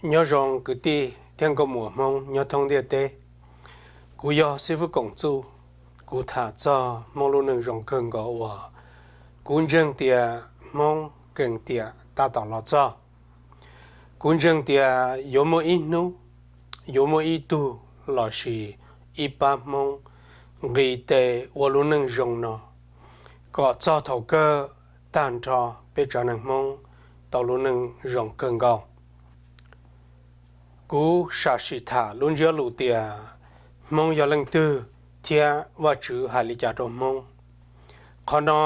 Nyob zoo kwv tij thiab nkauj muam Hmoob nyob thoob ntiaj teb. Kuv yog Xib Fwb Koom Txuj. Kuv tham txog Hmoob lub neej zoo kawg nkaus uas kuv ntseeg tias Hmoob kees tiam tab tom los txog. Kuv ntseeg tias yuav muaj ib hnub, yuav muaj ib tug lossis ib pab Hmoob nqis tes ua lub neej zoo no, kom txog thaum kawg tag nrho peb tsav neeg Hmoob tau lub neej zoo kawg nkaus. Kuv sam sim tham lub ntsiab lus tias Hmoob yog leej twg thiab Vajtswv hais li cas rau Hmoob. Qhov no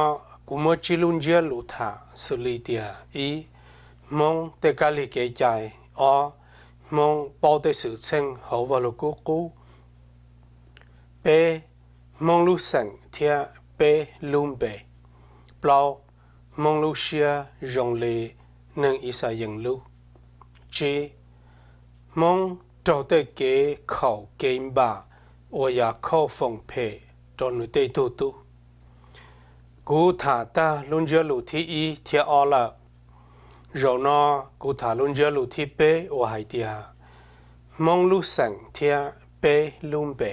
kuv muab tsib lub ntsiab lus tham xws li tias: ib, Hmoob tej kab lig kev cai. Ob, Hmoob paub tej xwm txheej hauv Vaj Lug Kub Qub. Peb, Hmoob lub xeem thiab peb lub npe. Plaub, Hmoob lub siab zoo li neeg Ixayees lub. Tsib, Hmoob raug tej kev khaum kev npam uas Yakhauj foom phem rau nws tej tug tub. Kuv tham tag lub ntsiab lus thib ib thiab ob lawm. Zaum no kuv tham lub ntsiab lus thib peb uas hais tias Hmoob lub xeem thiab peb lub npe.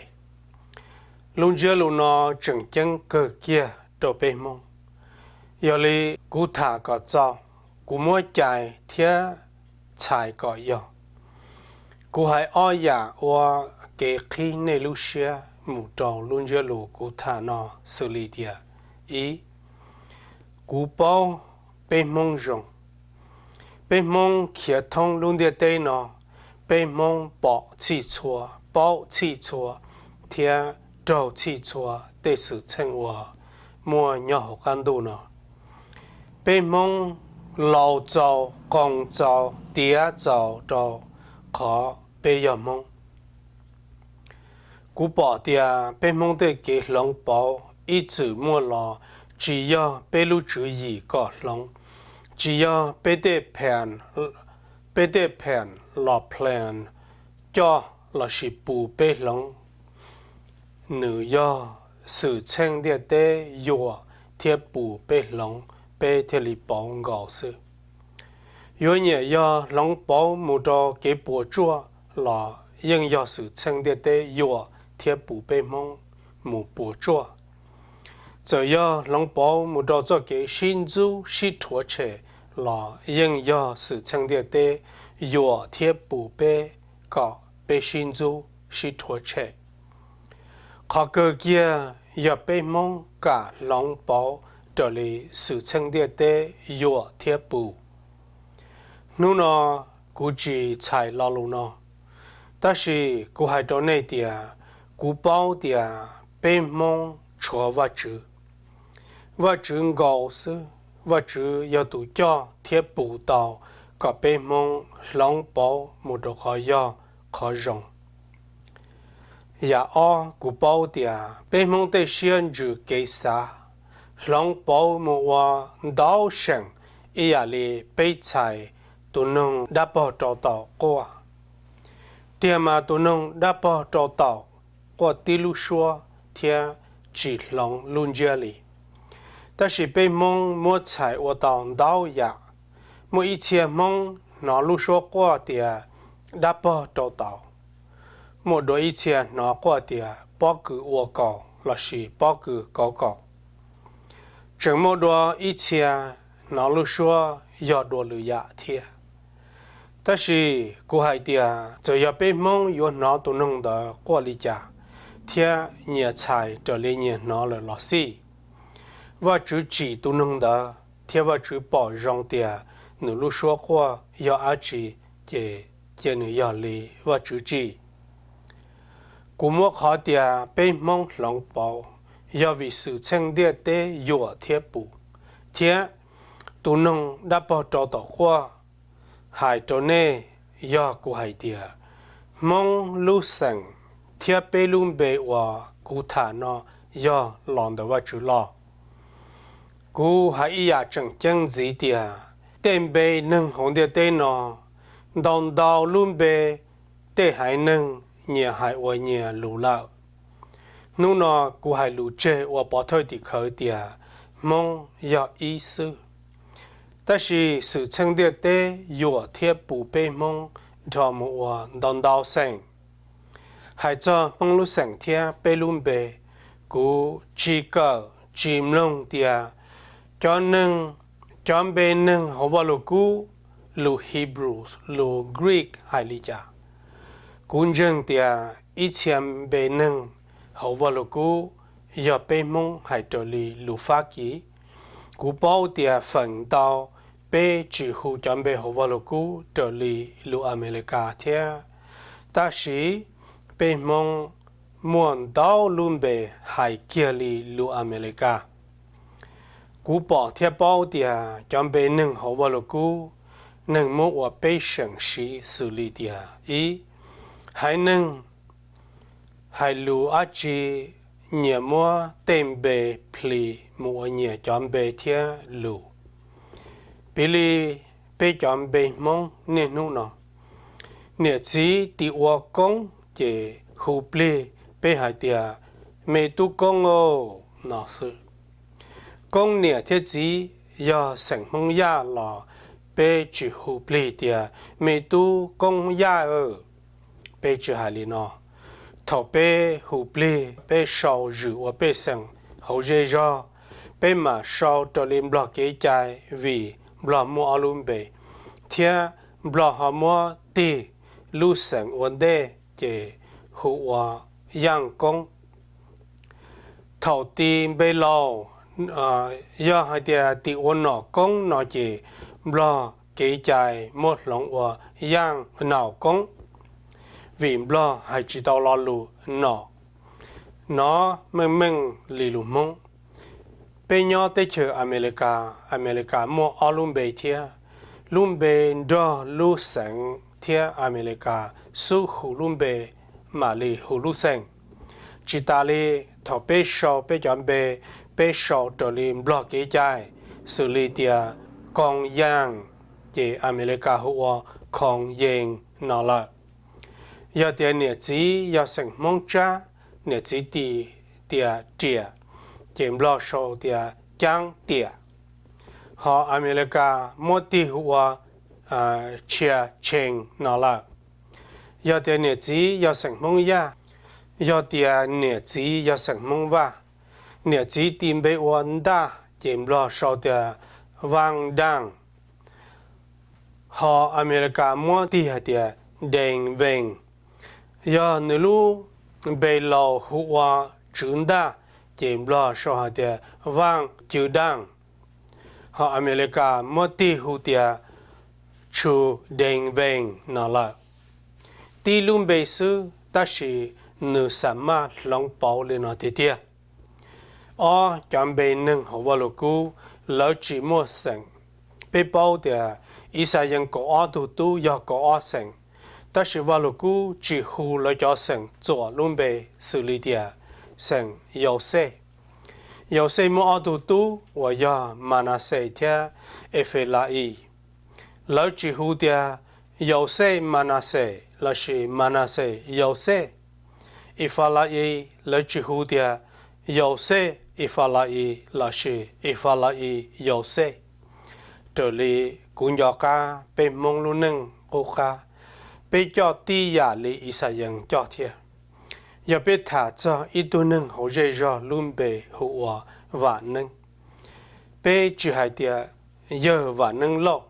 Lub ntsiab lus no tseem ceeb kawg kiag rau peb Hmoob. Yog li kuv tham kom txaus, kuv muab cais thiab txhais kom yog. Kuv hais ob yam ua kev qhib nej lub siab mus rau lub ntsiab lus kuv tham no xws li tias: ib, kuv paub peb Hmoob zoo. Peb Hmoob khiav thoob lub ntiaj teb no, peb Hmoob pom txhij txhua, paub txhij txhua, thiab raug txhij txhua tej xwm txheej uas muaj nyob hauv qab ntuj no. Peb Hmoob laus txaus, qoos txaus, tiav txaus rau qhov peb yog Hmoob. Kuv pom tias peb Hmoob tej kev hloov pauv ib txwm muaj los tsis yog peb lub tswv yim kom hloov, tsis yog peb tej pheem, peb tej pheem los plan coj lossis pus peb hloov. Nws yog xwm txheej ntiaj teb yuam thiab pus peb hloov, peb thiaj li pauv nkaus xwb. Yuav nyiam yog hloov pauv mus rau kev puas tsuaj los yeej yog xwm txheej ntiaj teb yuam thiab pus peb Hmoob mus puas tsuaj. Txawm yog hloov pauv mus rau txoj kev sib ntxub sib rhuav tshem los yeej yog xwm txheej ntiaj teb yuam thiab pus peb kom peb sib ntxub sib rhuav tshem. Qhov kawg kiag yog peb Hmoob kam hloov pauv raws li xwm txheej ntiaj teb yuam thiab pus. Hnub no kuv tsis txhais lo lus no, tab sis kuv hais rau nej tias kuv paub tias peb Hmoob tshuav Vajtswv. Vajtswv nkaus xwb, Vajtswv yog tus coj thiab pus tau kom peb Hmoob hloov pauv mus rau qhov yog qhov zoo. Yam ob, kuv paub tias peb Hmoob tej siab ntsws kev xav hloov pauv mus ua ntau seem ib yam li peb txhais tus noog dab pog rau taum quaj. Tiag mas tus noog dab pog rau taum quaj tib lub suab thiab tsis hloov lub ntsiab li. Tab sis peb Hmoob muab txhais ua tau ntau yam. Muaj ib txhia Hmoob hnov lub suab quaj tias dab pog rau taum. Muaj dua ib txhia hnov quaj tias pob kws ua kaus lossis pob kws kauv kaum. Tseem muaj dua ib txhia hnov lub suab yog dua lwm yam thiab. Tab sis kuv hais tias txawm yog peb Hmoob yuav hnov tus noog ntawd quaj li cas thiab nyias txhais raws li nyias hnov lawm los xij, Vajtswv tsim tus noog ntawd thiab Vajtswv pom zoo tias nws lub suab quaj yog dab tsi, ces cia nws yog li Vajtswv tsim. Kuv muab qhov tias peb Hmoob hloov pauv yog vim xwm txheej ntiaj teb yuam thiab pus, thiab tus noog dab pog rau taum quaj hais rau nej, yog kuv hais tias Hmoob lub xeem thiab peb lub npe uas kuv tham no yog los ntawm Vajtswv los. Kuv hais ib yam tseem ceeb ntxiv tias tej npe neeg hauv ntiaj teb no, ntau ntau lub npe tej haiv neeg nyias hais ua nyias lus lawm. Hnub no kuv hais lus tseg ua pov thawj tim khawv tias Hmoob yog ib xwb. Tab sis xwm txheej ntiaj teb yuam thiab pus peb Hmoob rho mus ua ntau ntau xeem. Hais txog Hmoob lub xeem thiab peb lub npe, kuv tsis kawm tsis mloog tias cov neeg, cov npe neeg hauv Vaj Lug Kub, lus Hebrew, lus Greek hais li cas. Kuv ntseeg tias ib txhia npe neeg hauv Vaj Lug Kub yog peb Hmoob hais raws li lus Fab Kis. Kuv paub tias feem ntau peb tsis hu cov npe hauv Vaj Lug Kub raws li lus Amelikas thiab, tab sis peb Hmoob muaj ntau lub npe hais kiag li lus Amelikas. Kuv pom thiab paub tias cov npe neeg hauv Vaj Lug Kub, neeg muab ua peb seem siv xws li tias: ib, haiv neeg hais lus dab tsi nyias muab tej npe plhis mus ua nyias cov npe thiab lus. Piv li peb cov npe Hmoob niaj hnub no, niam txiv tis ua Koob ces hu plig peb hais tias: Me tub Koob aw, no xwb. Koob niam thiab txiv yog xeem Hmoob Yaj los peb tsis hu plig tias: Me tub Koob Yaj aw. Peb tsis hais li no. Thaum peb hu plig, peb sau zwm ua pej xeem hauv zej zog, peb mam sau raws li Nplog kev cai, vim Nplog muaj ob lub npe, thiab Nplog ho muab tig lub xeem ua ntej ces hu ua Yaj Koob. Thaum tis npe laus, yog hais tias tis ua Nom Koob no ces Nplog kev cai muab hloov ua Yaj Naum Koob, vim Nplog hais tsis tau lo lus nom. Nov meej meej li lus Hmoob. Peb nyob teb chaws Amelikas, Amelikas muaj ob lub npe thiab. Lub npe nrog lub xeem thiab Amelikas xub hu lub npe mam li hu lub xeem. Tsis tas li, thaum peb sau peb cov npe, peb sau raws li Nplog kev cai, xws li tias Koos Yaas, ces Amelikas hu ua Khoos Yees no lawm. Yog tias niam txiv yog xeem Hmoob Tsab, niam txiv tis tias Riam, ces Nplog sau tias Caab Tiam. Ho Amelikas muab tig hu ua Tshia Tshees no lawm. Yog tias niam txiv yog xeem Hmoob Yaj, yog tias niam txiv yog xeem Hmoob Vaj, niam txiv tis npe ua Ntaj ces Nplog sau tias Vaaj Daaj. Ho Amelikas muab tig hais tias Dees Vees. Yog nws lub npe laus hu ua Tswv Ntaj ces Nplog sau hais tias Vaaj Cwv Daaj. Ho Amelikas muab tig hu tias Tshus Dees Vees no lawm. Tib lub npe xwb tab sis nws xam maj hloov pauv li no tiag tiag. Ob, cov npe neeg hauv Vaj Lug Kub lawv tsis muaj xeem. Peb paub tias Ixayees kaum ob tug tub yog kaum ob xeem, tab sis Vaj Lug Kub tsis hu lawv cov xeem txuam lub npe xws li tias xeem Yauxej. Yauxej muaj ob tug tub uas yog Manaxes thiab Efelaim. Lawv tsis hu tias Yauxej Manaxes lossis Manaxes Yauxej. Efelaim, lawv tsis hu tias Yauxej Efelaim lossis Efelaim Yauxej. Raws li kuv nco qab peb Hmoob lub neej qub qab, peb coj tib yam li Ixayees coj thiab. Yog peb tham txog ib tug neeg hauv zej zog lub npe hu ua Vam Neeb, peb tsis hais tias Yawg Vam Neeb Lauj,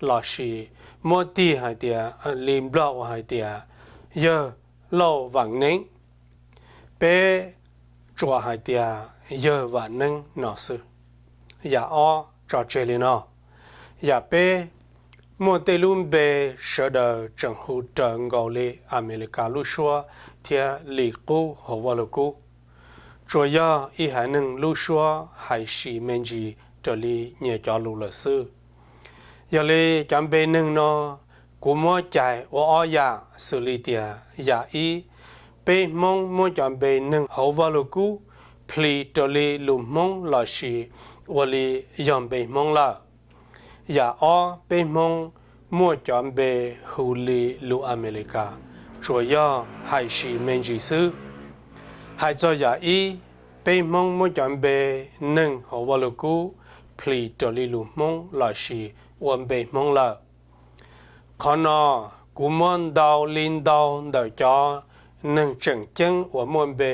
lossis muab tig hais tias li Nplog uas hais tias Yawg Lauj Vam Neeb, peb tsuas hais tias Yawg Vam Neeb no xwb. Yam ob tso tseg li no. Yam peb, muaj tej lub npe sawv daws tseem hu raws nkaus li Amelikas lub suab thiab li qub hauv Vaj Lug Kub. Tsuas yog ib haiv neeg lub suab hais sis me ntsis raws li nyias cov lus lawm xwb. Yog li cov npe neeg no, kuv muab cais ua ob yam xws li tias: yam ib, peb Hmoob muab cov npe neeg hauv Vaj Lug Kub plhis raws li lus Hmoob lossis ua li yog npe Hmoob lawm. Yam ob, peb Hmoob muab cov npe hu li lus Amelikas, tsuas yog hais sis me ntsis xwb. Hais txog yam ib, peb Hmoob muab cov npe neeg hauv Vaj Lug Kub plhis raws li lus Hmoob lossis ua npe Hmoob lawm. Qhov no Kuv muab ntau li ntau ntawm cov neeg tseem ceeb uas muaj npe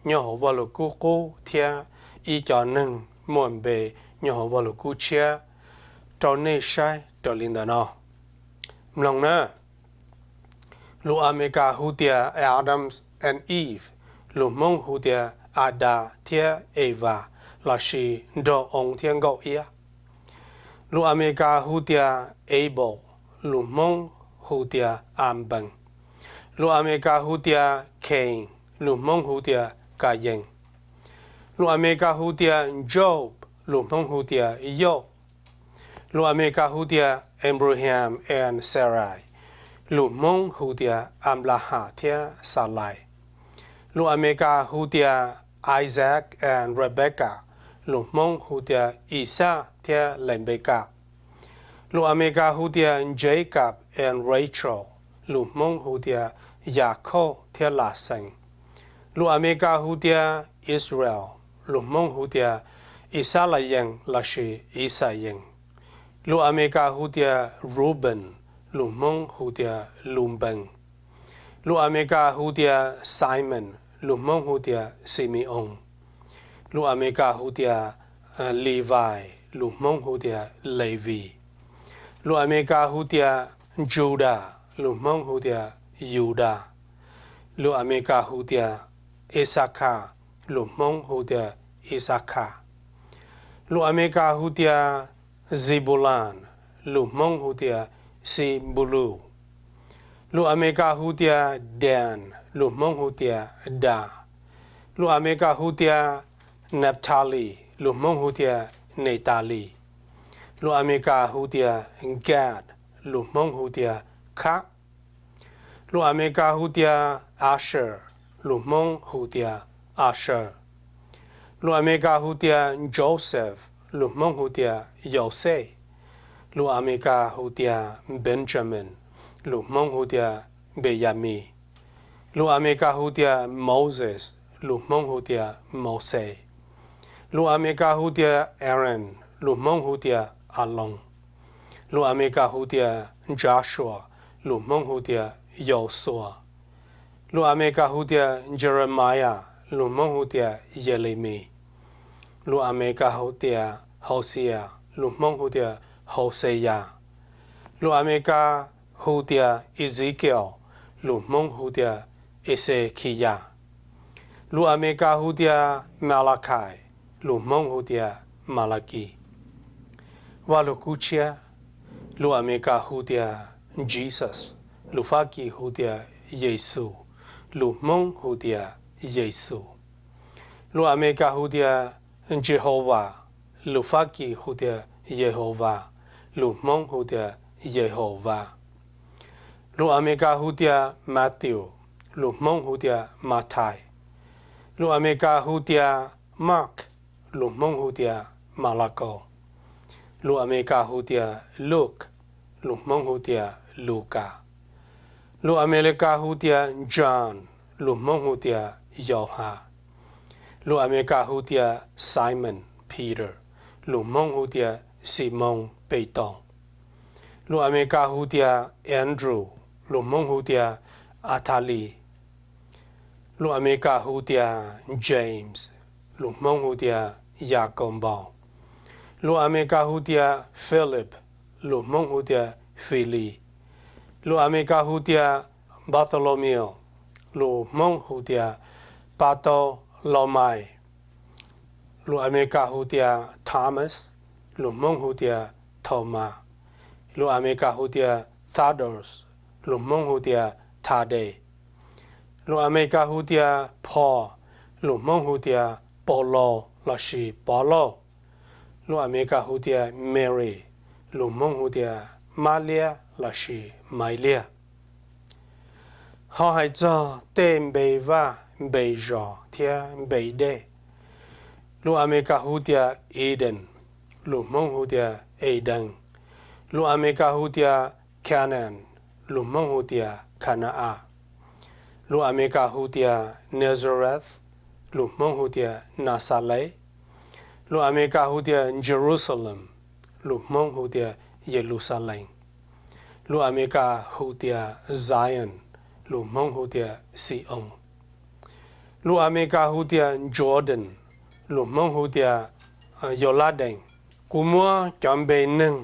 nyob hauv Vajluskub Qub thiab ib co neeg muaj npe nyob hauv Vajluskub Tshiab rau nej saib raws li ntawm no. Mloog na. Lus Amelikas hu tias Adam and Eve, lus Hmoob hu tias Adas thiab Evas lossis nraug oo thiab nkauj iab. Lus Amelikas hu tias Abel, lus Hmoob hu tias Anpees. Lus Amelikas hu tias Cain, lus Hmoob hu tias Kayees. Lus Amelikas hu tias Job, lus Hmoob hu tias Yauj. Lus Amelikas hu tias Abraham and Sarai, lus Hmoob hu tias Anplaham thiab Xalais. Lus Amelikas hu tias Isaac and Rebecca, lus Hmoob hu tias Ixaj thiab Lenpekas. Lus Amelikas hu tias Jacob and Rachel, lus Hmoob hu tias Yakhauj thiab Laxees. Lus Amelikas hu tias Israel, lus Hmoob hu tias Ixalayees lossis Ixayees. Lus Amelikas hu tias Reuben, lus Hmoob hu tias Lunpees. Lus Amelikas hu tias Simon, lus Hmoob hu tias Xime-oos. Lus Amelikas hu tias Livais, lus Hmoob hu tias Levis. Lus Amelikas hu tias Judas, lus Hmoob hu tias Yudas. Lus Amelikas hu tias Ixakhas, lus Hmoob hu tias Ixakhas. Lus Amelikas hu tias Zipulus, lus Hmoob hu tias Xibulus. Lus Amelikas hu tias Dan, lus Hmoob hu tias Das. Lus Amelikas hu tias Naphtali, lus Hmoob hu tias Netalii. Lus Amelikas hu tias Gad, lus Hmoob hu tias Khab. Lus Amelikas hu tias Asher, lus Hmoob hu tias Asher. Lus Amelikas hu tias Joseph, lus Hmoob hu tias Yauxej. Lus Amelikas hu tias Benjamin, lus Hmoob hu tias Npeyamis. Lus Amelikas hu tias Moses, lus Hmoob hu tias Mauxes. Lus Amelikas hu tias Aaron, lus Hmoob hu tias Aloos. Lus Amelikas hu tias Joshua, lus Hmoob hu tias Yauxuas. Lus Amelikas hu tias Jeremiah, lus Hmoob hu tias Yelemis. Lus Amelikas hu tias Hauxias, lus Hmoob hu tias Hauxeyas. Lus Amelikas hu tias Ezekiel, lus Hmoob hu tias Exekhiyas. Lus Amelikas hu tias Malakhais, lus Hmoob hu tias Malakis. Vaj Lug Kub Tshiab, lus Amelikas hu tias Jesus, lus Fab Kis hu tias Yexus, lus Hmoob hu tias Yexus. Lus Amelikas hu tias Jehovas, lus Fab Kis hu tias Yehauvas, lus Hmoob hu tias Yehauvas. Lus Amelikas hu tias Matthew, lus Hmoob hu tias Mathais. Lus Amelikas hu tias Mark, lus Hmoob hu tias Malakaus. Lus Amelikas hu tias Luke, lus Hmoob hu tias Lukas. Lus Amelikas hu tias John, lus Hmoob hu tias Yauhas. Lus Amelikas hu tias Simon Peter, lus Hmoob hu tias Ximoos Petaus. Lus Amelikas hu tias Andrew, lus Hmoob hu tias Athalis. Lus Amelikas hu tias James, lus Hmoob hu tias Yakaunpaus. Lus Amelikas hu tias Philip, lus Hmoob hu tias Filis. Lus Amelikas hu tias Bartholomew, lus Hmoob hu tias Pataulaumais. Lus Amelikas hu tias Thomas, lus Hmoob hu tias Thaumas. Lus Amelikas hu tias Thaddeus, lus Hmoob hu tias Thades. Lus Amelikas hu tias Paul, lus Hmoob hu tias Paulaus lossis Povlauj. Lus Amelikas hu tias Mary, lus Hmoob hu tias Mab Liab lossis Mailias. Ho hais txog tej npe vaj, npe zos thiab npe dej, lus Amelikas hu tias Eden, lus Hmoob hu tias Edees. Lus Amelikas hu tias Canaan, lus Hmoob hu tias Khana-as. Lus Amelikas hu tias Nazareth, lus Hmoob hu tias Naxales. Lus Amelikas hu tias Jerusalem, lus Hmoob hu tias Yeluxalees. Lus Amelikas hu tias Zion, lus Hmoob hu tias Xi-oos. Lus Amelikas hu tias Jordan, lus Hmoob hu tias Yos Lab Dees. Kuv muab cov npe neeg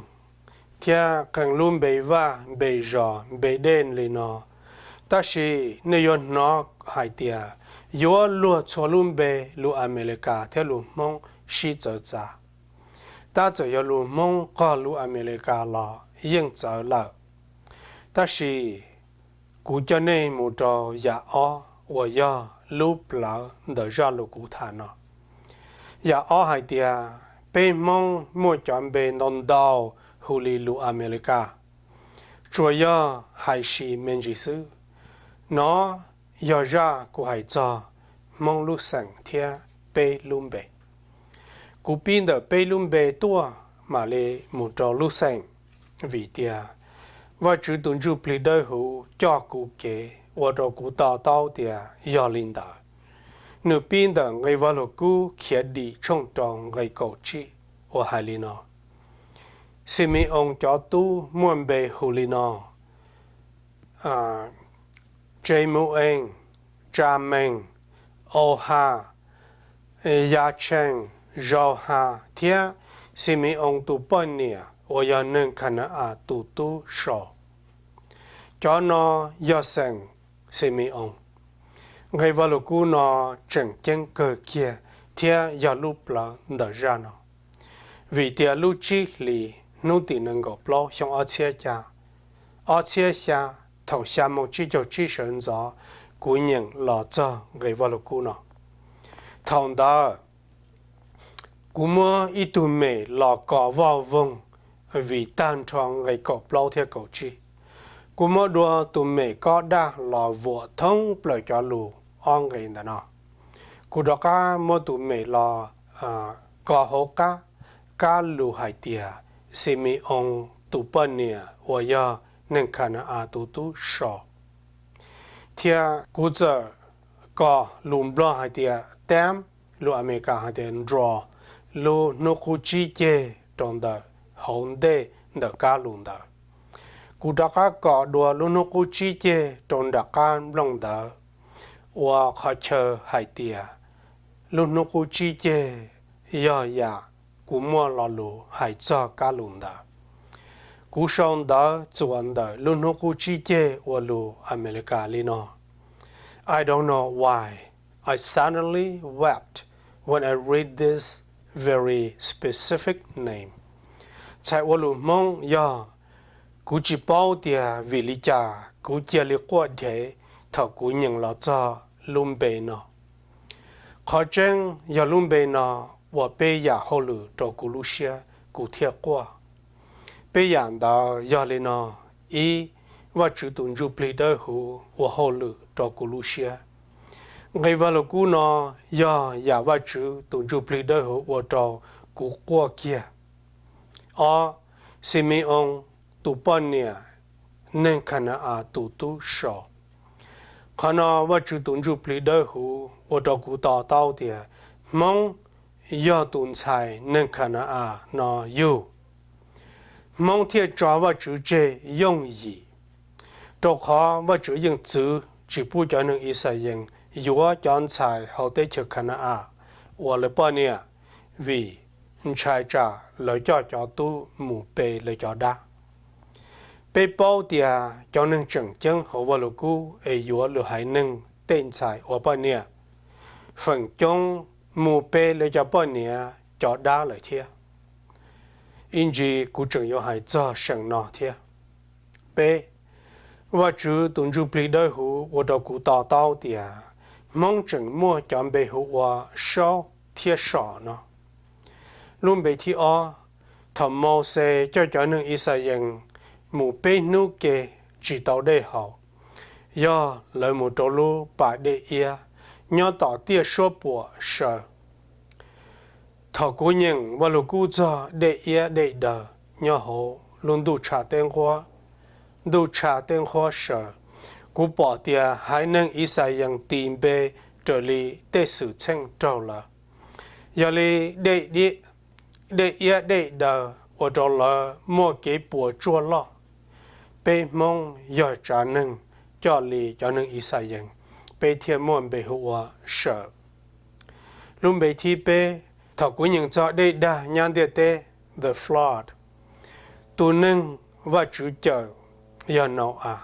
thiab qee lub npe vaj, npe zos, npe dej li no, tab sis nej yuav hnov hais tias yuav luag txhua lub npe lus Amelikas thiab lus Hmoob sib txawv txav. Tab txawm yog lus Hmoob qog lus Amelikas los yeej txawv lawm. Tab sis kuv coj nej mus rau yam ob uas yog lub plawv ntawm zaj lus kuv tham no. Yam ob hais tias peb Hmoob muaj cov npe ntau ntau hu li lus Amelikas, tsuas yog hais sis me ntsis xwb. No yog zaj kuv hais txog Hmoob lub xeem thiab peb lub npe. Kuv pib ntawm peb lub npe tuaj mam li mus rau lub xeem, vim tias Vajtswv tus Ntsuj Plig Dawb Huv coj kuv kev ua rau kuv to taub tias yog li ntawd. Nws pib ntawm nqe Vaj Lug Kub Khiav Dim tshooj rau nqe kaum tsib uas hais li no: Xime-oos cov tub muaj npe hu li no: Tsemuees, Tsamees, Ohas, Yatshees, Zauhas thiab Xime-oos tus poj niam uas yog neeg Khana-as tus tub Saus. Cov no yog xeem Xime-oos. Nqe Vaj Lug Kub no tseem ceeb kawg kiag thiab yog lub plawv ntawm zaj no, vim tias lub tsib hlis hnub tim nees nkaum plaub xyoo ob txhiab xya, ob txhiab xya, thaum xya moo tsib caug tsib sawv ntxov, kuv nyeem los txog nqe Vaj Lug Kub no. Thaum ntawd kuv muab ib tug mem los kos voj voog vim tag nrho nqe kaum plaub thiab kaum tsib. Kuv muab dua tus mem kob daj los vuam thoob plaws cov lus ob nqe ntawm no. Kuv rov qab muab tus mem los kos hauv qab, kab lus hais tias Xime-oos tus poj niam uas yog neeg Khana-as tus tub Saus. Thiab kuv txawm kos lus Nplog hais tias tam, lus Amelikas hais tias draw, lub hnub qub tsib ceg rau ntawm hauv ntej ntawm kab lus ntawd. Kuv rov qab kos dua lub hnub qub tsib ceg rau nram qab nplooj ntawd, ua qhov chaw hais tias lub hnub qub tsib ceg yog yam kuv muaj lo lus hais txog kab lus ntawd. Kuv sau ntawv txuas ntawm lub hnub qub tsib ceg ua lus Amelikas li no: I don't know why I suddenly wept when I read this very specific name. Txhais ua lus Hmoob yog: Kuv tsis paub tias vim li cas kuv cia li quaj dhev thaum kuv nyeem los txog lub npe no. Qhov tseeb yog lub npe no ua peb yam hauj lwm rau kuv lub siab, kuv thiaj quaj. Peb yam ntawd yog li no: ib, Vajtswv tus Ntsuj Plig Dawb Huv ua hauj lwm rau kuv lub siab. Nqe Vaj Lug Kub no yog yam Vajtswv tus Ntsuj Plig Dawb Huv ua rau kuv quaj kiag. Ob, Xime-oos tus poj niam, neeg Khana-as tus tub Saus. Qhov no Vajtswv tus Ntsuj Plig Dawb Huv ua rau kuv to taub tias Hmoob yog tus ntxhais neeg Khana-as no yug. Hmoob thiaj tso Vajtswv tseg yooj yim, rau qhov Vajtswv yeej txwv tsis pub cov neeg Yixalayees yuav cov ntxhais hauv teb chaws Khana-as ua lawv poj niam, vim ntshai tsam lawv coj cov tub mus pe lawv cov dab. Peb paub tias cov neeg tseem ceeb hauv Vaj Lug Kub es yuav lwm haiv neeg tej ntxhais ua poj niam, feem coob mus pe lawv cov poj niam cov dab lawm thiab. Ib ntsis kuv tseem yuav hais txog seem no thiab. Peb, Vajtswv tus Ntsuj Plig Dawb Huv ua rau kuv to taub tias Hmoob tseem muaj cov npe hu ua Saub thiab Saus no. Lub npe thib ob, thaum Mauxes coj cov neeg Yixalayees mus peb hnub ke tsis tau dej haus, yog lawv mus rau lub pas dej iab nyob tom tiaj suab puam saw. Thaum kuv nyeem Vaj Lug Kub txog dej iab dej daw nyob hauv lub ntuj tshav teb nquab, ntuj tshav teb nquab saw, kuv pom tias haiv neeg Yixalayees tis npe raws li tej xwm txheej raug lawm. Yog li dej iab dej daw ua rau lawv muaj kev puas tsuaj loj. peb Hmoob yog tsav neeg coj li cov neeg Ixayees, peb thiaj muaj npe hu ua Sawm. Lub npe thib peb, thaum kuv nyeem txog dej dag nyab ntiaj teb, the flood, tus neeg Vajtswv cawm yog Nau-as,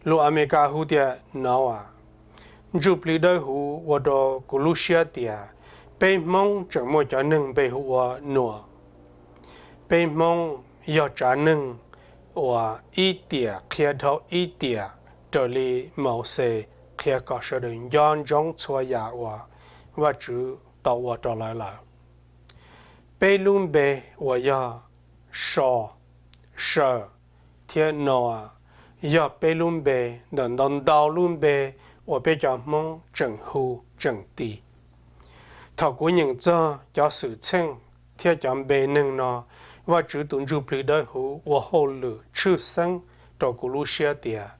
lus Amelikas hu tias Noah. Ntsuj plig dawb huv ua rau kuv lub siab tias peb Hmoob tseem muaj cov neeg npe hu ua Nuam. Peb Hmoob yog tsav neeg uas ib tiam qhia dhau ib tiam, raws li Mauxes qhia kom sawv daws nco ntsoov txhua yam uas Vajtswv tau ua rau lawv lawm. Peb lub npe uas yog So, Sawm thiab Noas yog peb lub npe ntawm ntau ntau lub npe uas peb cov Hmoob tseem hu tseem tis. Thaum kuv nyeem txog cov xwm txheej thiab cov npe neeg no, Vajtswv tus Ntsuj Plig Dawb Huv ua hauj lwm tshwj xeeb rau kuv lub siab tias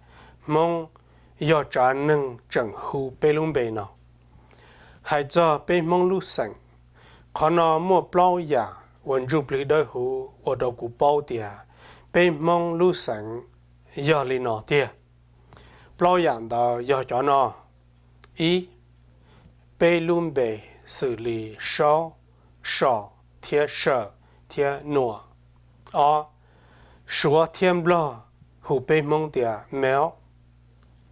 Hmoob yog tsav neeg tseem hu peb lub npe no. Hais txog peb Hmoob lub xeem, qhov no muaj plaub yam uas Ntsuj Plig Dawb Huv ua rau kuv paub tias peb Hmoob lub xeem yog li no tiag. Plaub yam ntawd yog cov no: ib, peb lub npe xws li Saub, So thiab Sawm thiab Nuam. Ob, Suav thiab Nplog hu peb Hmoob tias Meob.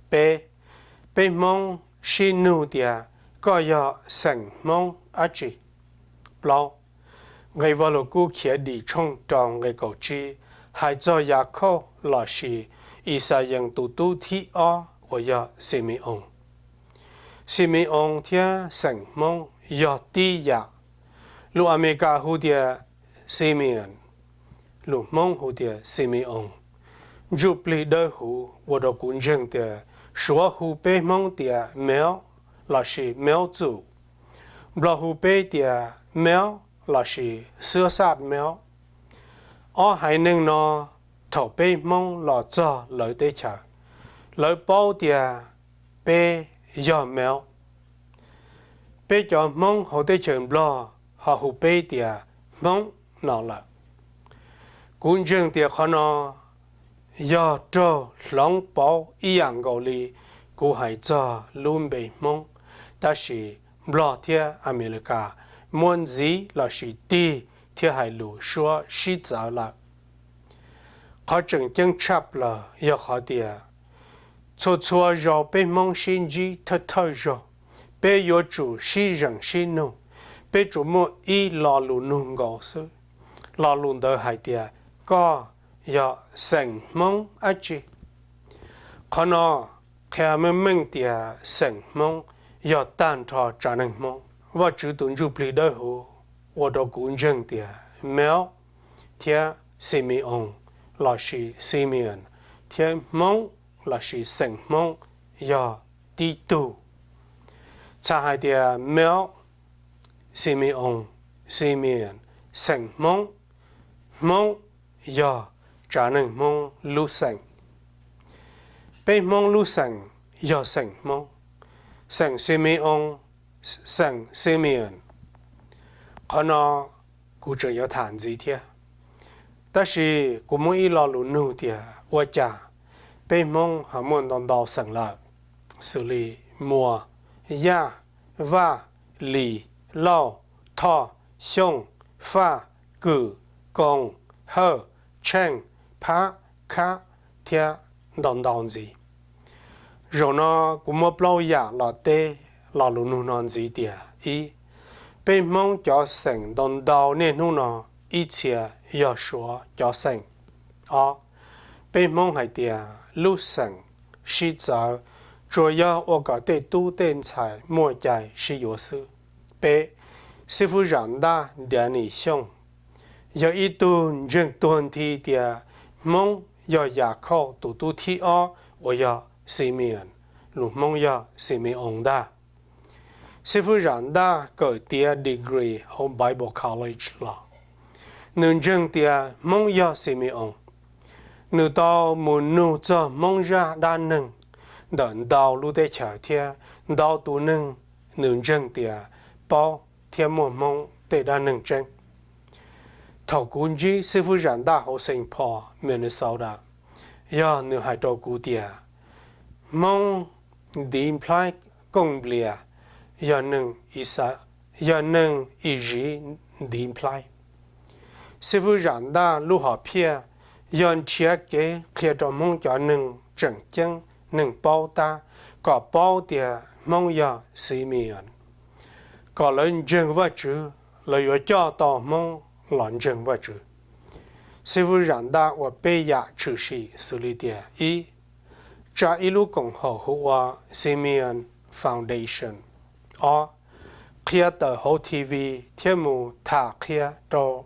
Peb, peb Hmoob sib nug tias koj yog xeem Hmoob dab tsi. Plaub, nqe Vaj Lug Kub Khiav Dim tshooj rau nqe kaum tsib hais txog Yakhauj lossis Ixayees tus tub thib ob uas yog Xime-oos. Xime-oos thiab xeem Hmoob yog tib yam. Lus Amelikas hu tias Simeon, lus Hmoob hu tias Xime-oos. Ntsuj Plig Dawb Huv ua rau kuv ntseeg tias Suav hu peb Hmoob tias Meob lossis Meob Txum. Nplog hu peb tias Meob lossis Xwab Xaj Meob. Ob haiv neeg no, thaum peb Hmoob los txog lawv teb chaws, lawv paub tias peb yog Meob. Peb cov Hmoob hauv teb chaws Nplog ho hu peb tias Hmoob no lawm. Kuv ntseeg tias qhov no yog raug hloov pauv ib yam nkaus li kuv hais txog lub npe Hmoob, tab sis Nplog thiab Amelikas muab ntxiv lossis tig thiab hais lus suab sib txawv lawm. Qhov tseem ceeb tshaj plaws yog qhov tias txhua txhua zaus peb Hmoob sib ntsib thawj thawj zaug, peb yuav tsum sib zeem sib nug, peb tsuas muaj ib lo lus nug nkaus xwb. Lo lus ntawd hais tias koj yog xeem Hmoob dab tsi. Qhov no qhia meej meej tias xeem Hmoob yog tag nrho tsav neeg Hmoob. Vajtswv tus Ntsuj Plig Dawb Huv ua rau kuv ntseeg tias Meob thiab Xime-oos lossis Simeon thiab Hmoob lossis xeem Hmoob yog tib tug. Txhais hais tias Meob, Xime-oos, Simeon, xeem Hmoob, Hmoob yog tsav neeg Hmoob lub xeem. Peb Hmoob lub xeem yog xeem Hmoob, xeem Xime-oos, xeem Simeon. Qhov no kuv tseem yuav tham ntxiv thiab, tab sis kuv muaj ib lo lus nug tias ua cas peb Hmoob ho muaj ntau ntau xeem lawm, xws li Muas, Yaj, Vaj, Lis, Lauj, Thoj, Xyooj, Faj, Kwm, Koos, Hawj, Tsheej, Phab, Khab thiab ntau ntau ntxiv. Zaum no kuv muab plaub yam los teb lo lus nug no ntxiv tias: ib, peb Hmoob cov xeem ntau ntau niaj hnub no ib txhia yog Suav cov xeem. Ob, peb Hmoob hais tias lub xeem sib txawv tsuas yog ua kom tej tub tej ntxhais muaj cai sib yuav xwb. Peb, xib fwb zam ntaj Danny Xyooj yog ib tug ntseeg tuag nthi tias Hmoob yog Yakhauj tus tub thib ob uas yog Simeon, lus Hmoob yog Xime-oos ntag. Xib fwb zam ntaj kawm tiav degree hauv Bible College los. Nws ntseeg tias Hmoob yog Xime-oos. Nws tau mus nug txog Hmoob zaj dab neeg ntawm ntau lub teb chaws thiab ntau tus neeg nws ntseeg tias paub thiab muaj Hmoob tej dab neeg tseeb. Thaum kuv ntsib xib fwb zam ntaj hauv Saint Paul, Minnesota, yog nws hais rau kuv tias Hmoob Ntiv Nplhaib Kooj Nplias yog neeg Ixas, yog neeg Iziv Ntiv Nplhaib. Xib fwb Zam Ntaj lub hom phiaj yog nrhiav kev qhia rau Hmoob cov neeg tseem ceeb, neeg paub tab, kom paub tias Hmoob yog Simeon, kom lawv ntseeg Vajtswv, lawv yuav coj tau Hmoob los ntseeg Vajtswv. Xib fwb Zam Ntaj ua peb yam tshwm sim xws li tias: ib, tsa ib lub koom haum hu ua Simeon Foundation. Ob, qhia tawm hauv T V thiab mus tham qhia rau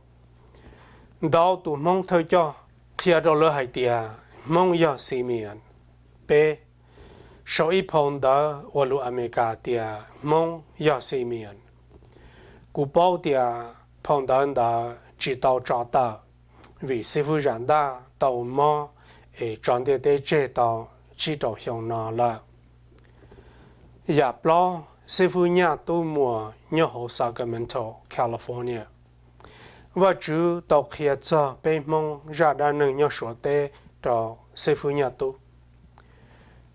ntau tus Hmoob thawj coj, qhia rau lawv hais tias Hmoob yog Simeon. Peb, sau ib phau ntawv ua lus Amelikas tias Hmoob yog Simeon. Kuv paub tias phau ntawv ntawd tsis tau tso tawm vim xib fwb Zam Ntaj tau mob es tso ntiaj teb tseg tau tsib rau xyoo no lawm. Yam plaub, xib fwb Nyaj Tub Muas nyob hauv Sacramento, California. Vajtswv tau qhia txog peb Hmoob zaj dab neeg nyob Suav teb rau xib fwb Nyaj Tub.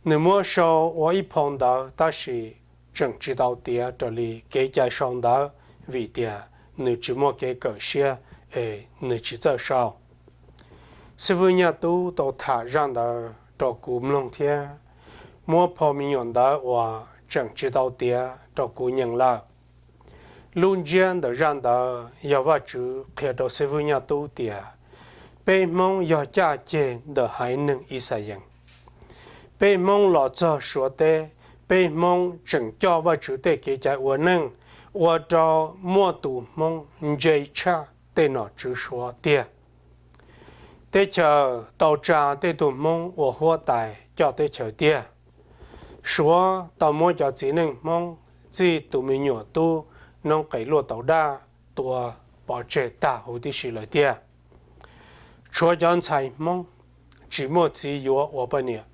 Nws muab sau ua ib phau ntawv tab sis tseem tsis tau tiav raws li kev cai sau ntawv vim tias nws tsis muaj kev kawm siab es nws tsis txawj sau. Xib fwb Nyaj Tub tau tham zaj ntawd rau kuv mloog thiab muab phau me nyuam ntawv uas tseem tsis tau tiav rau kuv nyeem lawm. Lub ntsiab ntawm zaj ntawd yog Vajtswv qhia rau xib fwb Nyaj Tub tias peb Hmoob yog caj ceg ntawm haiv neeg Ixayees. Peb Hmoob los txog Suav teb, peb Hmoob tseem coj Vajtswv tej kev cai ua neej, ua rau muaj tus Hmoob ntse tshaj tej nom tswv Suav tiag. Teb chaws tau tsa tej tug Hmoob ua huab tais coj teb chaws tiag. Suav tau muab cov txiv neej Hmoob txij tus me nyuam tub noob qes luaj taus daj tua pov tseg tag huv tib si lawm tiag. Tshuav cov ntxhais Hmoob tsis muaj txiv yuav ua poj niam.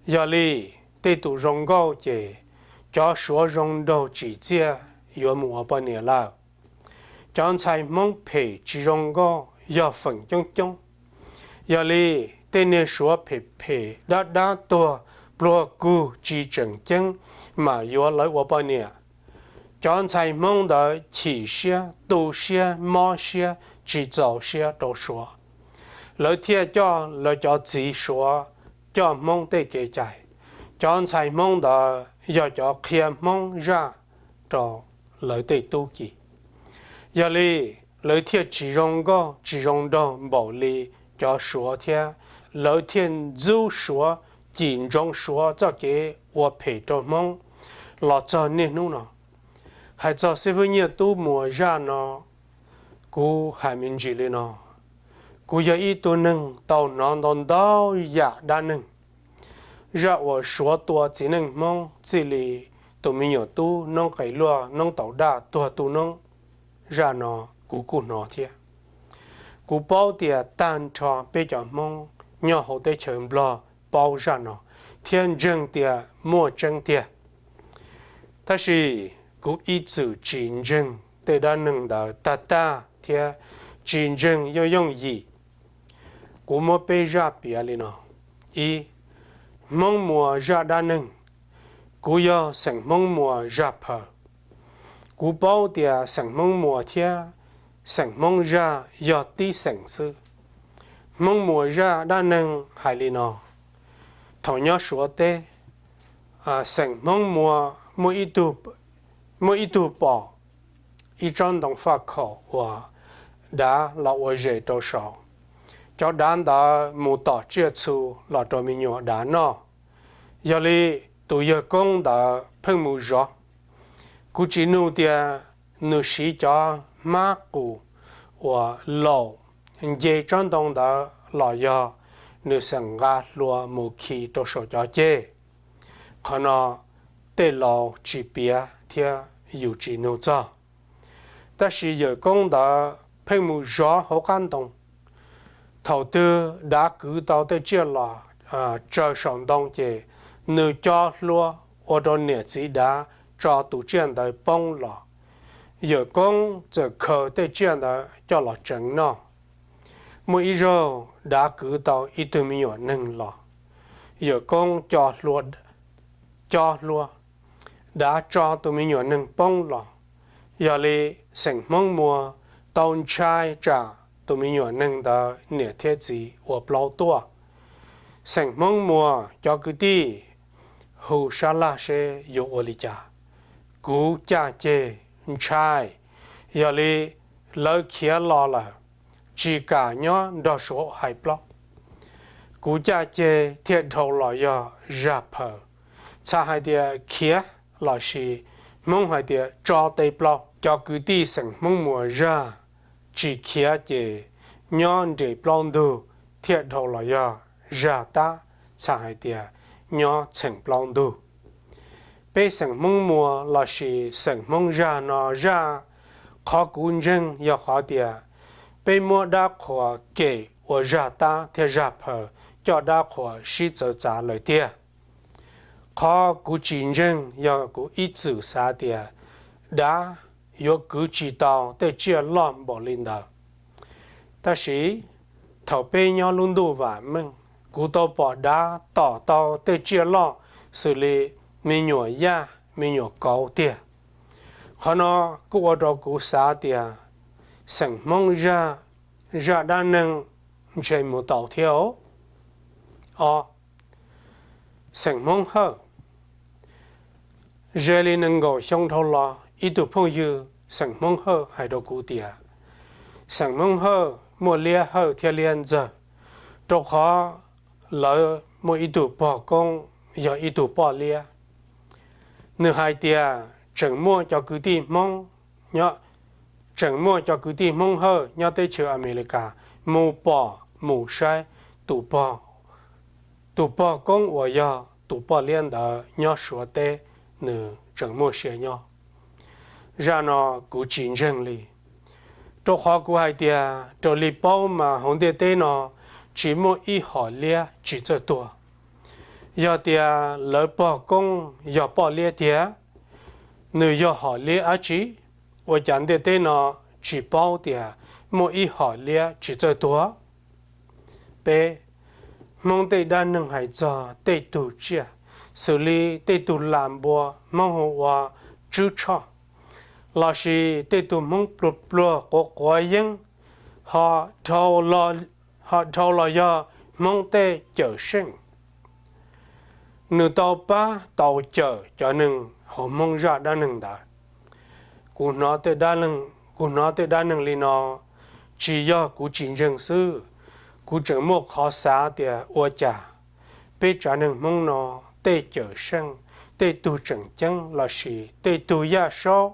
Yog li, tej tus zoo nkauj ces cov Suav zoo nraug tsim txiaj yuav mus ua poj niam lawm. Cov ntxhais Hmoob phem tsis zoo nkauj yog feem coob coob. Yog li, tej niag Suav phem phem dab dab tuag pluag kug tsis tseem ceeb mas yuav lawv ua poj niam. Cov ntxhais Hmoob ntawd chim siab, tu siab, mob siab, tsis txaus siab rau Suav. Lawv thiaj coj lawv cov txiv Suav coj Hmoob tej kev cai. Cov ntxhais Hmoob ntawd yog cov qhia Hmoob zaj rau lawv tej tub ki. Yog li, lawv thiaj tsis zoo nkauj tsis zoo nraug npaum li cov Suav thiab lawv thiaj ntxub Suav, cim ntsoov Suav txoj kev ua phem rau Hmoob los txog niaj hnub no. Hais txog xib fwb Nyiaj Tub Muas zaj no, kuv hais me ntsis li no: kuv yog ib tug neeg tau hnov ntau ntau yam dab neeg. Zaj uas Suav tua txiv neej Hmoob txij li tus me nyuam tub noob qes luaj noob taus daj tuag tu noob, zaj no kuv kuj hnov thiab. Kuv paub tias tag nrho peb cov Hmoob nyob hauv teb chaws Nplog paub zaj no thiab ntseeg tias muaj tseeb tiag. Tab sis kuv ib txwm tsis ntseeg tej dab neeg ntawd tag tag thiab tsis ntseeg yooj yooj yim. Kuv muab peb zaj piav li no: ib, Hmoob Muas zaj dab neeg. Kuv yog xeem Hmoob Muas zaj phaws. Kuv paub tias xeem Hmoob Muas thiab xeem Hmoob zaj yog tib xeem xwb. Hmoob Muas zaj dab neeg hais li no: thaum nyob Suav teb, xeem Hmoob Muas muaj ib tug pom ib tsob ntoo faj khaum uas dav los ua zes rau saud. Cov dav ntawd mus tom tsiaj txhu los rau me nyuam dav noj. Yog li, tus yawg koob ntawd pheej mus zov. Kuv tsis nug tias nws siv cov hmab qus uas laum nce tsob ntoo ntawd los yog nws xeem nqa hlua mus khi rau saum cov ceg. Qhov no tej laus tsis piav thiab yus tsis nug txog. Tab sis yawm koob ntawd pheej mus zov hauv qab ntoo. Thaum twg dav kwv tau tej tsiaj los tsaws saum ntoo ces nws co hlua ua rau niam txiv dav tso tus tsiaj ntawd poob los. Yawm koob txawm khaws tej tsiaj ntawd coj los tseev noj. Muaj ib zaug dav kwv tau ib tug me nyuam neeg los, yawm koob co hlua, dav tso tus me nyuam neeg poob los. Yog li xeem Hmoob Muas tau ntshai tsam tus me nyuam neeg ntawd niam thiab txiv ua plaub tuaj. Xeem Hmoob Muas cov kwv tij hu sab laj seb yuav ua li cas. Kuv caj ceg ntshai, yog li lawv khiav los lawm, tsis kam nyob nrog Suav hais plaub. Kuv caj ceg thiaj dhau los yog zaj phaws, txhais hais tias khiav lossis Hmoob hais tias tso tej plaub. Cov kwv tij xeem Hmoob Muas zaj tsis khiav ces nyob nres plaub ntug thiaj dhau los yog zaj tab, txhais hais tias nyob txheem plaub ntug. Peb xeem Hmoob Muas lossis xeem Hmoob zaj no zaj, qhov kuv ntseeg yog qhov tias peb muab dab qhuas kem ua zaj tab thiab zaj phaws coj dab qhuas sib txawv txav lawm tiag. Qhov kuv tsis ntseeg yog kuv ib txwm xav tias dav yuav kwv tsis tau tej tsiaj loj npaum li ntawd. Tab sis thaum peb nyob lub ntuj vam meej, kuv tau pom dav tom tau tej tsiaj loj xws li me nyuam yaj, me nyuam kauv tiag. Qhov no kuj ua rau kuv xav tias xeem Hmoob zaj, zaj dab neeg ntshe mus tau thiab os. Xeem Hmoob Hawj. Ze li nees nkaum xyoo dhau los, ib tug phooj ywg xeem Hmoob Hawj hais rau kuv tias xeem Hmoob Hawj muaj liab hawj thiab liab ntxawg, rau qhov lawv muaj ib tug pog koob yog ib tug poj liab. Nws hais tias tseem muaj cov kwv tij Hmoob, tseem muaj cov kwv tij Hmoob Hawj nyob teb chaws Amelikas mus pom mus saib tus pog koob uas yog tus poj liab ntawd nyob Suav teb, nws tseem muaj sia nyob. Zaj no kuv tsis ntseeg li, rau qhov kuv hais tias raws li paub mas hauv ntiaj teb no tsis muaj ib hom liab tsis txawj tuag. Yog tias lawv pog koob yog poj liab tiag, nws yog hom liab dab tsi? Ua cas ntiaj teb no tsis paub tias muaj ib hom liab tsis txawj tuag? Peb, Hmoob tej dab neeg hais txog tej tug tsiaj, xws li tej tug lam npua Hmoob hu ua tswb tshoj, lossis tej tug Hmoob pluag pluag quav quav yeeb, ho dhau los yog Hmoob tej cawm seej. Nws tau pab tau cawm cov neeg hauv Hmoob zaj dab neeg ntawd. Kuv hnov tej dab neeg li no, tsis yog kuv tsis ntseeg xwb, kuv tseem muaj qhov xav tias ua cas peb tsav neeg Hmoob no tej cawm seej, tej tug tseem ceeb lossis tej tug yaj saub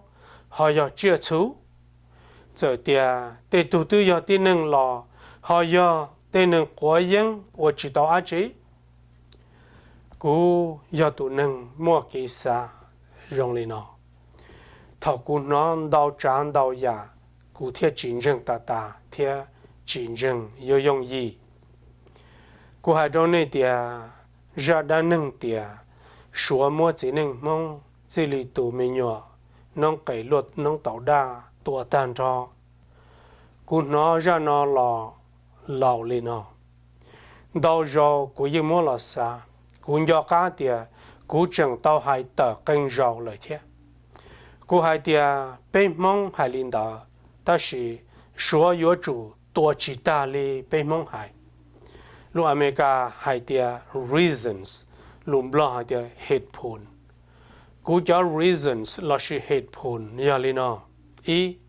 ho yog tsiaj txhu? Txawm tias tej tug twb yog tib neeg los ho yog tej neeg quav yeeb ua tsis tau dab tsi? Kuv yog tus neeg muaj kev xav zoo li no. Thaum kuv hnov ntau tsav ntau yam, kuv thiaj tsis ntseeg tas tas thiab tsis ntseeg yooj yooj yim. Kuv hais rau nej tias, zaj dab neeg tias Suav muab txiv neej Hmoob txij li tus me nyuam noob qes luaj noob taus daj tua tag nrho, kuv hnov zaj no los laus li no. Ntau zaus kuv yeej muab los xav, kuv nco qab tias kuv tseem tau hais tawm qee zaus lawm thiab. Kuv hais tias peb Hmoob hais li ntawd, tab sis Suav yuav tsum tua tsis tag li peb Hmoob hais. Lus Amelikas hais tias reasons, lus Nplog hais tias เหตุผล. Kuv cov reasons lossis เหตุผล yog li no: ib,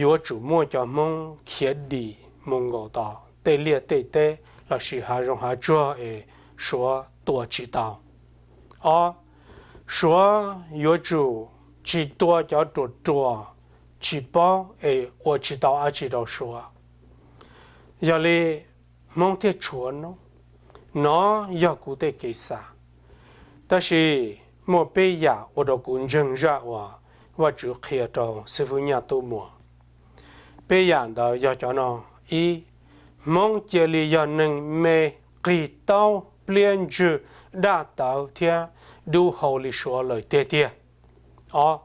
yuav tsum muaj cov Hmoob khiav dim mus nkaum tom tej liaj tej teb lossis hav zoov hav tsuag es Suav tua tsis tau. Ob, Suav yuav tsum tsis tua cov ruam ruam tsis paub es ua tsis tau dab tsi rau Suav. Yog li Hmoob thiaj tshuav noob. No yog kuv tej kev xav. Tab sis muaj peb yam ua rau kuv ntseeg zaj uas Vajtswv qhia rau xib fwb Nyaj Tub Muas. Peb yam ntawd yog cov no: ib, Hmoob cia li yog neeg me, qig taub, pliab ntswg, daj tawv thiab dub hau li Suav lawm tiag tiag. Ob,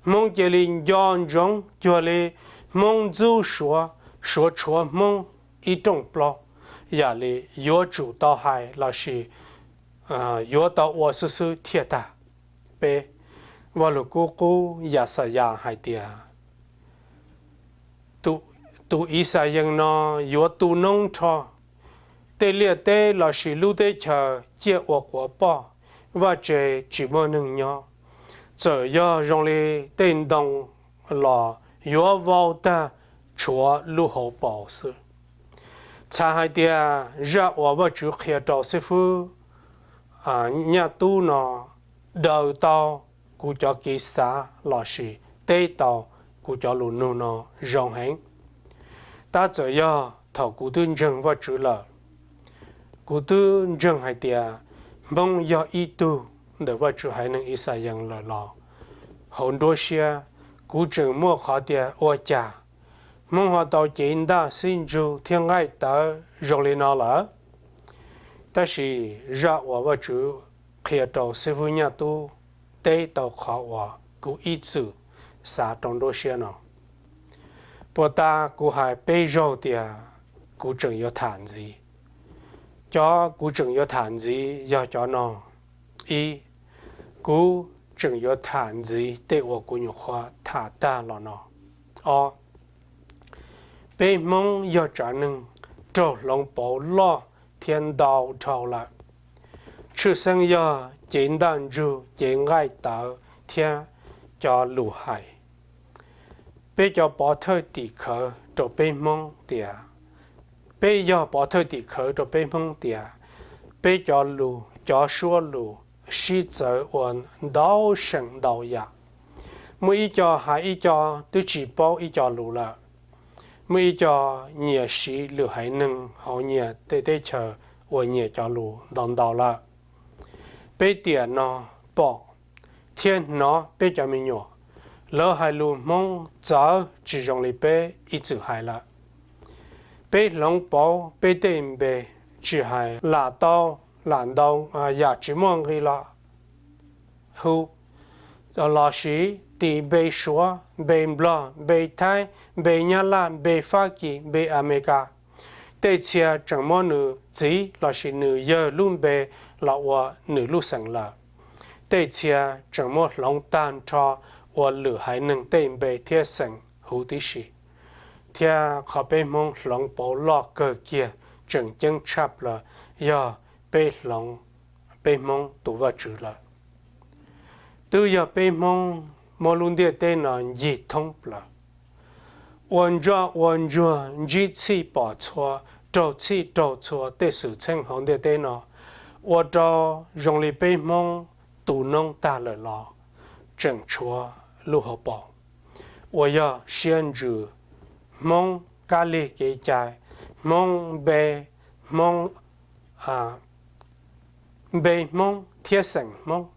Hmoob cia li nco ntsoov cuag li Hmoob ntxub Suav, Suav tshuav Hmoob. ib rooj plaub, yam li yuav tsum tau hais lossis yuav tau ua xwb xwb thiaj tag. Peb, Vaj Lug Kub qub Yaxayas hais tias tus Ixayees no yuav tu noob nrho, tej liaj teb lossis lub teb chaws ciaj ua quav poj, vaj tse tsis muaj neeg nyob, txawm yog zoo li tej ntoo los yuav vau tag tshuav lub hauv paus xwb. Txhais hais tias zaj uas Vajtswv qhia rau xib fwb Nyaj Tub no daws tau kuv cov kev xav lossis teb tau kuv cov lus nug no zoo heev. Tab txawm yog thaum kuv twb ntseeg Vajtswv lawm, kuv twb ntseeg hais tias Hmoob yog ib tug ntawm Vajtswv haiv neeg Ixayees lawm los, hauv nruab siab kuv tseem muaj qhov tias ua cas Hmoob ho tau cev ntaj xib ntsug thiab nqaij tawv zoo li no lawm. Tab sis zaj uas Vajtswv qhia rau xib fwb Nyaj Tub teb tau qhov uas kuv ib txwm xav rau nruab siab no. Puas tas kuv hais peb zaug tias kuv tseem yuav tham ntxiv? Cov kuv tseem yuav tham ntxiv yog cov no: ib, kuv tseem yuav tham ntxiv tej uas kuv nyuam qhuav tham tag los no. Ob, peb Hmoob yog tsav neeg raug hloov pauv loj thiab ntau dhau lawm, tshwj xeeb yog cev ntaj ntsug, cev nqaij tawv thiab cov lus hais. Peb cov pov thawj tim khawv rau peb Hmoob tias, peb yog pov thawj tim khawv rau peb Hmoob tias peb cov lus, cov suab lus sib txawv ua ntau seem ntau yam. Muaj ib co hais ib co twb tsis paub ib co lus lawm. Muaj ib co nyiam siv lwm haiv neeg hauv nyias tej teb chaws uas nyias cov lus ntau ntau lawm. Peb tiam no pom thiab hnov peb cov me nyuam, lawv hais lus Hmoob txawv tsis zoo li peb ib txwm hais lawm. Peb hloov pauv peb tej npe, tsis hais lam tau lam ntau yam tsis muaj nqi los hu, lossis tis npe Suav, npe Nplog, npe Thaib, npe Nyab Laj, npe Fab Kis, npe Amelikas. Tej txhia tseem muab nws txiv lossis nws yawg lub npe los ua nws lub xeem lawm. Tej txhia tseem muab hloov tag nrho ua lwm haiv neeg tej npe thiab xeem huv tib si. Thiab qhov peb Hmoob hloov pauv loj kawg kiag tseem ceeb tshaj plaws yog peb hloov, peb Hmoob tus Vajtswv lawm. Twb yog peb Hmoob muab lub ntiaj teb no ncig thoob plaws, ua ntsoj ua ntsuag, ntsib txhij pom txhua, raug txhij raug txhua tej xwm txheej hauv ntiaj teb no, ua rau zoo li peb Hmoob tu noob tag lawm los tseem tshuav lub hauv paus, uas yog siab ntsws, Hmoob kab lig kev cai, Hmoob npe, Hmoob, npe Hmoob thiab xeem Hmoob.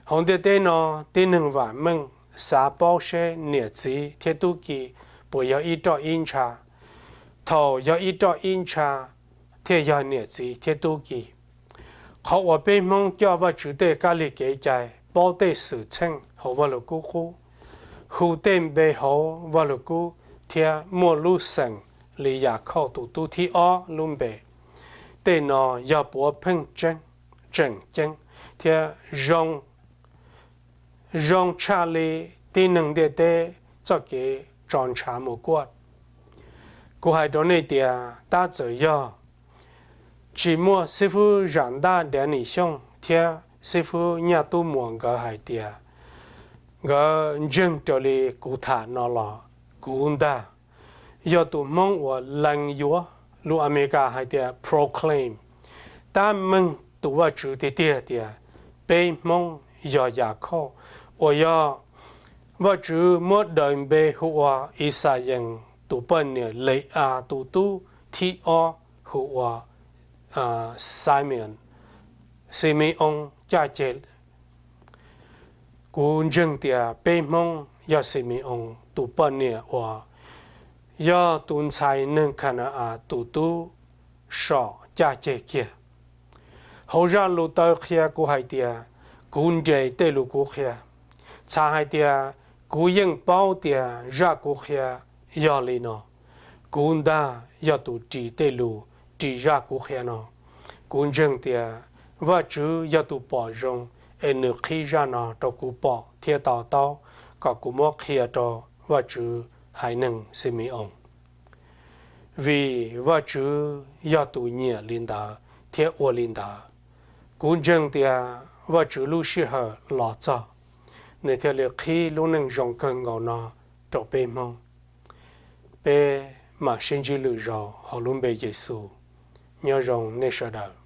Hauv ntiaj teb no, tib neeg vam meej xav paub seb niam txiv thiab tub ki puas yog ib roj ib ntsha. Thaum yog ib roj ib ntsha thiaj yog niam txiv thiab tub ki. Qhov uas peb Hmoob coj Vajtswv tej kab lig kev cai, paub tej xwm txheej hauv Vajluskub Qub, hu tej npe hauv Vajluskub thiab muaj lub xeem li Yakhauj tus tub thib ob lub npe, tej no yog puav pheej tseeb, tseem ceeb, thiab zoo tshaj li tib neeg ntiaj teb txoj kev tso ntshav mus kuaj. Kuv hais rau nej tias tab txawm yog tsis muaj xib fwb Zam Ntaj Dev Nim Xyooj thiab xib fwb Nyaj Tub Muas nkawd hais tias nkawd ntseeg raws li kuv tham no los, kuv ntag yog tus Hmoob uas lees yuav, lus Amelikas hais tias proclaim, tab meeg tus Vajtswv tiag tiag tias peb Hmoob yog Yakhauj, uas yog Vajtswv muab daws npe hu ua Ixayees tus poj niam Leas tus tub thib ob hu ua Simeon, Xime-oos caj ceg. Kuv ntseeg tias peb Hmoob yog Xime-oos tus poj niam uas yog tus ntxhais neeg Khana-as tus tub som caj ceg kiag. Hauv zaj lus taw qhia kuv hais tias kuv nres tej lus kuv qhia. Txhais hais tias kuv yeej paub tias zaj kuv qhia yog li no. Kuv ntag yog tus ris tej lus, ris zaj kuv qhia no. Kuv ntseeg tias Vajtswv yog tus pom zoo, es nws qhib zaj no rau kuv pom thiab to taub kom kuv muab qhia rau Vajtswv haiv neeg Xime-oos. Vim Vajtswv yog tus nyiam li ntawd thiab ua li ntawd, kuv ntseeg tias Vajtswv lub sij hawm los txog, nws thiaj li qhib lub neej zoo kawg nkaus no rau peb Hmoob. Peb mam sib ntsib lwm zaus hauv lub npe Yexus. Nyob zoo nej sawv daws.